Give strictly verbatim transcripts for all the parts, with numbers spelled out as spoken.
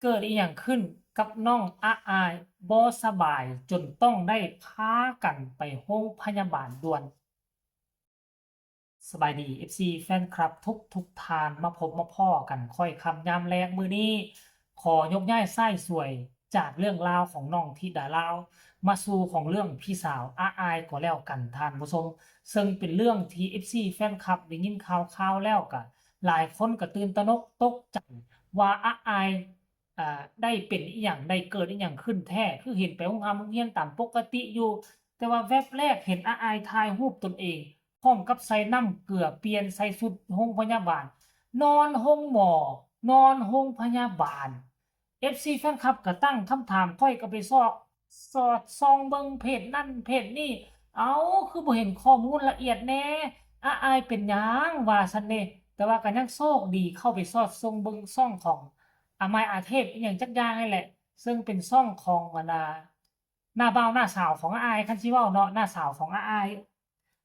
เกิดอีหยังขึ้นกับน้องอาอาย บ่สบายจนต้องได้พากันไปโรงพยาบาลด่วน สบายดี เอฟซี แฟนคลับทุกทุกท่าน มาพบมาพ้อกันค่อยค่ำยามแลงมื้อนี้ ขอยกย้ายสายสวยจากเรื่องราวของน้องธิดาลาว มาสู่ของเรื่องพี่สาวอาอายก็แล้วกันท่านผู้ชม ซึ่งเป็นเรื่องที่ เอฟซี แฟนคลับได้ยินข่าวๆแล้วก็หลายคนก็ตื่นตระหนกตกใจว่าอาอาย อ่า ได้เป็นอีหยัง ได้เกิดอีหยังขึ้นแท้ คือเห็นไปโรงหามโรงเฮียนตามปกติอยู่ แต่ว่าแว็บแรกเห็นอาอายถ่ายรูปตนเอง พร้อมกับใส่น้ำเกลือ เปลี่ยนใส่ชุดโรงพยาบาล นอนโรงหมอ นอนโรงพยาบาล เอฟซี แฟนคลับก็ตั้งคำถาม ข้อยก็ไปซอก สอดส่องเบิ่งเพจนั่นเพจนี่ เอ้า คือบ่เห็นข้อมูลละเอียดแน่ อาอายเป็นหยังว่าซั่นเด้ แต่ว่าก็ยังโชคดีเข้าไปสอดส่องเบิ่งช่องของอามายอาเทพอีหยังจักอย่างนี่แหละ ซึ่งเป็นช่องของ อันน่ะ น้าบ่าวน้าสาวของอาอาย คันสิเว้าเนาะ น้าสาวของอาอาย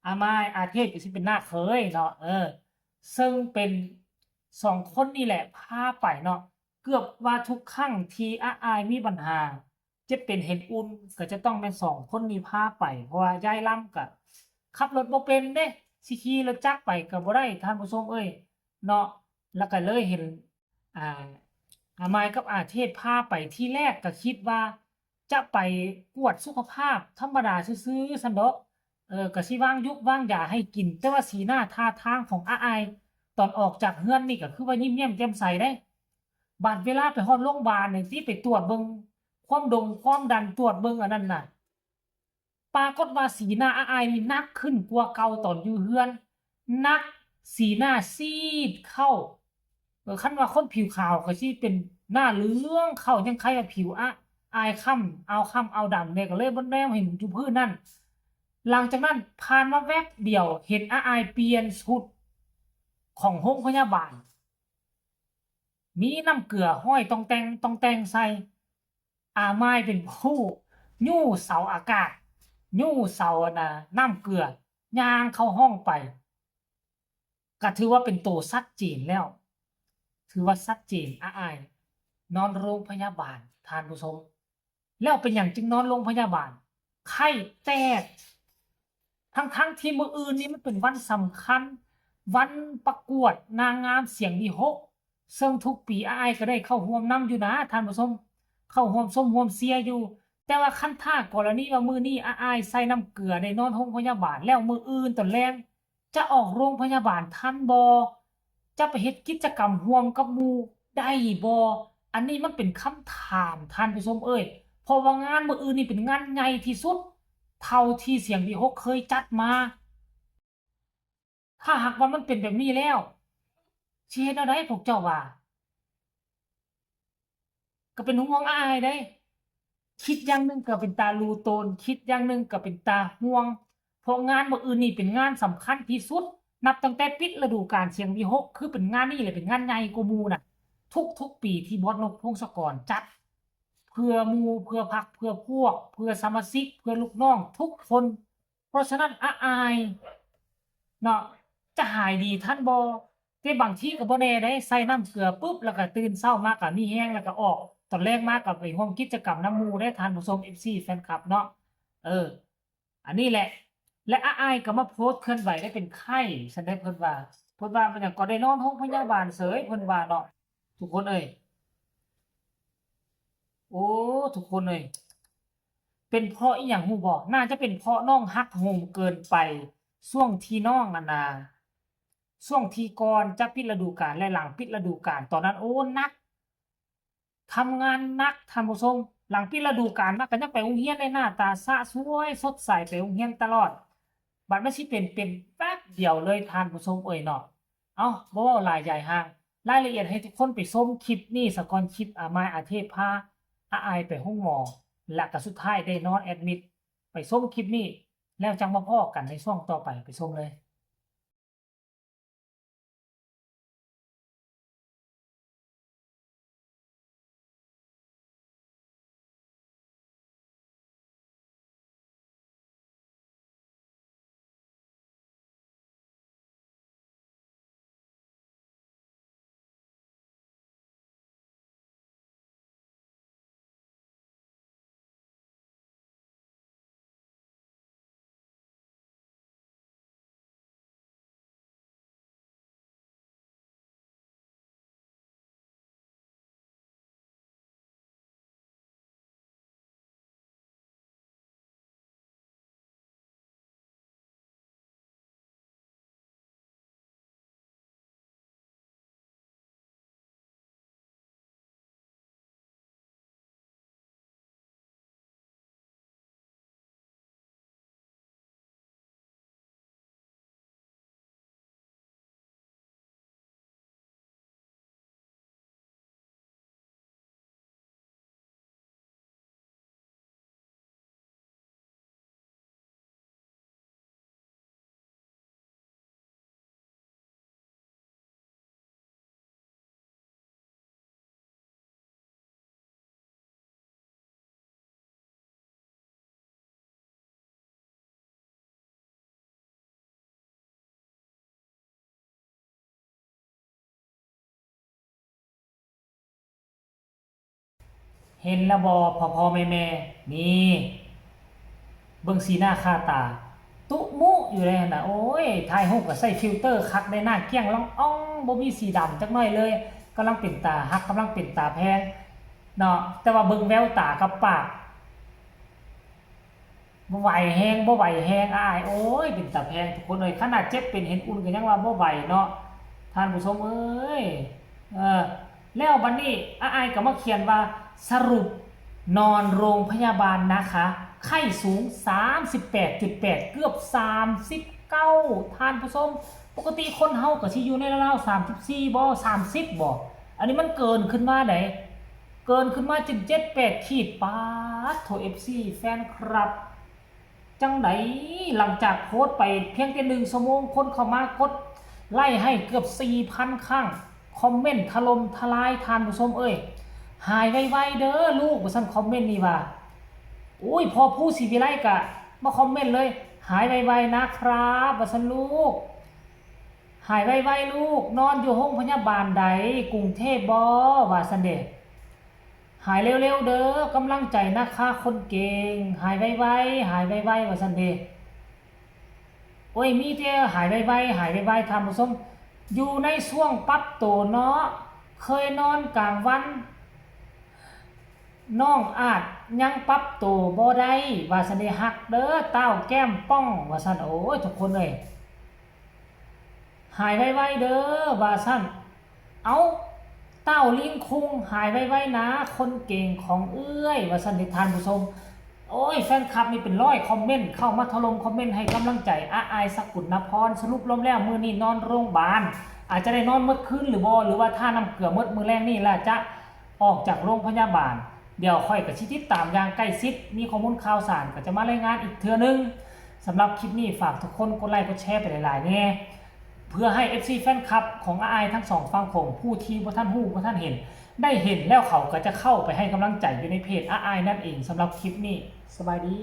อามายอาเทพก็สิเป็นน้าเขยเนาะ เออ ซึ่งเป็นสองคนนี่แหละพาไปเนาะ เกือบว่าทุกครั้งที่อาอายมีปัญหา เจ็บเป็นเห็นอุ่น ก็จะต้องแม่นสองคนนี้พาไป เพราะว่ายายลำก็ขับรถบ่เป็นเด้ สิขี่รถจักรไปก็บ่ได้ ท่านผู้ชมเอ้ย เนาะ แล้วก็เลยเห็น อ่า อามายกับอาเทพพาไป ทีแรกก็คิดว่าจะไปกวดสุขภาพธรรมดาซื่อๆ ซั้นดอก เออ ก็สิวางยุกวางยาให้กิน แต่ว่าสีหน้าท่าทางของอาอาย ตอนออกจากเฮือนนี่ก็คือว่ายิ้มแย้มแจ่มใสเด้ บัดเวลาไปฮอดโรงบาลนี่ติ ไปตรวจเบิ่งความดงความดัน ตรวจเบิ่งอันนั้นน่ะ ปรากฏว่าสีหน้าอาอายนี่หนักขึ้นกว่าเก่าตอนอยู่เฮือน หนัก สีหน้าซีดเข้า เออ คันว่าคนผิวขาวก็สิเป็นหน้าเหลืองเข้า ยังไคว่าผิวอาอายคล้ำ เอาคล้ำเอาดำแน่ ก็เลยบ่แนมเห็นอยู่พื้นนั่น หลังจากนั้นผ่านมาแวบเดียว เห็นอาอายเปลี่ยนชุดของโรงพยาบาล มีน้ำเกลือห้อยต่องแต่งต่องแต่งใส่ อามายเป็นผู้ยู้เสาอากาศ ยู้เสาอันน่ะ น้ำเกลือ ย่างเข้าห้องไป ก็ถือว่าเป็นโตชัดเจนแล้ว ถือว่าชัดเจน อาอาย นอนโรงพยาบาล ท่านผู้ชม แล้วเป็นหยังจึงนอนโรงพยาบาล ไข้แตก ทั้งๆที่มื้ออื่นนี่มันเป็นวันสำคัญ วันประกวดนางงามเสียงวีหก ซึ่งทุกปีอาอายก็ได้เข้าร่วมนำอยู่นะ ท่านผู้ชม เข้าร่วมชมร่วมเชียร์อยู่ แต่ว่าคันถ้ากรณีว่ามื้อนี้อาอายใส่น้ำเกลือได้นอนโรงพยาบาล แล้วมื้ออื่นตอนแลง จะออกโรงพยาบาลทันบ่ จะไปเฮ็ดกิจกรรมร่วมกับหมู่ได้บ่ อันนี้มันเป็นคำถาม ท่านผู้ชมเอ้ย เพราะว่างานมื้ออื่นนี่เป็นงานใหญ่ที่สุด เท่าที่เสียงวีหกเคยจัดมา ถ้าหากว่ามันเป็นแบบนี้แล้ว สิเฮ็ดแนวใดพวกเจ้าว่า ก็เป็นห่วงอาอายเด้ คิดอย่างหนึ่งก็เป็นตาลูโตน คิดอย่างหนึ่งก็เป็นตาห่วง เพราะงานมื้ออื่นนี่เป็นงานสำคัญที่สุด นับตั้งแต่ปิดฤดูกาลเสียงวีหก คือเป็นงานนี่แหละเป็นงานใหญ่กว่าหมู่น่ะ ทุกๆปีที่บอสนกพงศกรจัด เพื่อหมู่ เพื่อพรรค เพื่อพวก เพื่อสมาชิก เพื่อลูกน้องทุกคน เพราะฉะนั้นอาอาย เนาะ จะหายดีทันบ่ แต่บางทีก็บ่แน่เด้ ใส่น้ำเกลือปุ๊บ แล้วก็ตื่นเช้ามาก็มีแฮง แล้วก็ออก ตอนแลงมาก็ไปร่วมกิจกรรมนำหมู่เด้ ท่านผู้ชม เอฟซี แฟนคลับเนาะ เออ อันนี้แหละ และอาอายก็มาโพสต์เคลื่อนไหวได้เป็นไข้ ฉันได้เพิ่นว่า เพิ่นว่ามันหยังก็ได้นอนโรงพยาบาลเสย เพิ่นว่าเนาะ ทุกคนเอ้ย โอ้ ทุกคนเอ้ย เป็นเพราะอีหยังฮู้บ่ น่าจะเป็นเพราะน้องฮักโฮมเกินไป ช่วงที่น้องอันน่ะ ช่วงที่ก่อนจะปิดฤดูกาลและหลังปิดฤดูกาล ตอนนั้น โอ้ หนัก ทำงานหนัก ท่านผู้ชม หลังปิดฤดูกาลมาก็ยังไปโรงเรียนได้หน้าตาสะสวยสดใสไปโรงเรียนตลอด บัดมันสิเป็น เป็นแป๊บเดียวเลย ท่านผู้ชมเอ้ยเนาะ เอ้า บ่เว้าหลายยายห่าง รายละเอียดให้ทุกคนไปชมคลิปนี้ซะก่อน คลิปอามายอาเทพพาอาอายไปโรงหมอ และก็สุดท้ายได้นอนแอดมิด ไปชมคลิปนี้ แล้วจั่งมาพ้อกันในช่วงต่อไป ไปชมเลย เห็นแล้วบ่ พ่อๆ แม่ๆ นี่ เบิ่งสีหน้าค่าตา ตุ๊มุอยู่เลยหั่นน่ะ โอ้ย ถ่ายรูปก็ใส่ฟิลเตอร์คักได้ หน้าเกี้ยงลองอ่อง บ่มีสีดำจักหน่อยเลย กำลังเป็นตาฮัก กำลังเป็นตาแพงเนาะ แต่ว่าเบิ่งแววตากับปาก บ่ไหวแฮง บ่ไหวแฮง อ้าย โอ้ย เป็นตาแพงทุกคนเอ้ย ขนาดเจ็บเป็นเห็นอุ่นก็ยังว่าบ่ไหวเนาะ ท่านผู้ชมเอ้ย เออ แล้วบัดนี้ อ้ายก็มาเขียนว่า สรุปนอนโรงพยาบาลนะคะ ไข้สูง สามสิบแปดจุดแปด เกือบ สามสิบเก้า ท่านผู้ชม ปกติคนเฮาก็สิอยู่ในราวๆ สามสิบสี่ บ่ สามสิบ บ่ อันนี้มันเกินขึ้นมาได เกินขึ้นมาจน เจ็ดแปด ขีด ป๊าดโถ เอฟซี แฟนคลับ จังใด หลังจากโพสต์ไปเพียงแค่หนึ่งชั่วโมง คนเข้ามากดไลค์ให้เกือบ สี่พัน ครั้ง คอมเมนต์ถล่มทลาย ท่านผู้ชมเอ้ย หายไวๆ เด้อลูก ว่าซั่น คอมเมนต์นี่ว่า อุ้ย พ่อภูศรีวิไลก็มาคอมเมนต์เลย หายไวๆ นะครับ ว่าซั่นลูก หายไวๆ ลูก นอนอยู่โรงพยาบาลใด กรุงเทพบ่ ว่าซั่นเด้ หายเร็วๆ เด้อ กำลังใจนะคะ คนเก่ง หายไวๆ หายไวๆ ว่าซั่นเด้ โอ้ย มีแต่หายไวๆ หายไวๆ ท่านผู้ชม อยู่ในช่วงปรับตัวเนาะ เคยนอนกลางวัน น้องอาจยังปรับตัวบ่ได้ ว่าซั่นเด้ ฮักเด้อ เต้าแก้มป่อง ว่าซั่น โอ้ย ทุกคนเอ้ย หายไวๆ เด้อ ว่าซั่น เอ้า เต้าลิงคุง หายไวๆ นะ คนเก่งของเอื้อย ว่าซั่นเด้ ท่านผู้ชม โอ้ย แฟนคลับนี่เป็นร้อยคอมเมนต์ เข้ามาถล่มคอมเมนต์ให้กำลังใจ อ้ายสกุลนพร สรุปรวมแล้วมื้อนี้นอนโรงบาล อาจจะได้นอนหมดคืนหรือบ่ หรือว่าท่าน้ำเกลือหมดมื้อแลงนี่ล่ะ จะออกจากโรงพยาบาล เดี๋ยวข้อยก็สิติดตามอย่างใกล้ชิด มีข้อมูลข่าวสารก็จะมารายงานอีกเทื่อนึง สำหรับคลิปนี้ฝากทุกคนกดไลค์กดแชร์ไปหลายๆ แหน่ เพื่อให้ เอฟซี แฟนคลับของอ้ายทั้งสองฝั่งโขง ผู้ที่บ่ทันฮู้บ่ทันเห็น ได้เห็นแล้วเขาก็จะเข้าไปให้กำลังใจอยู่ในเพจอ้ายนั่นเอง สำหรับคลิปนี้ สบายดี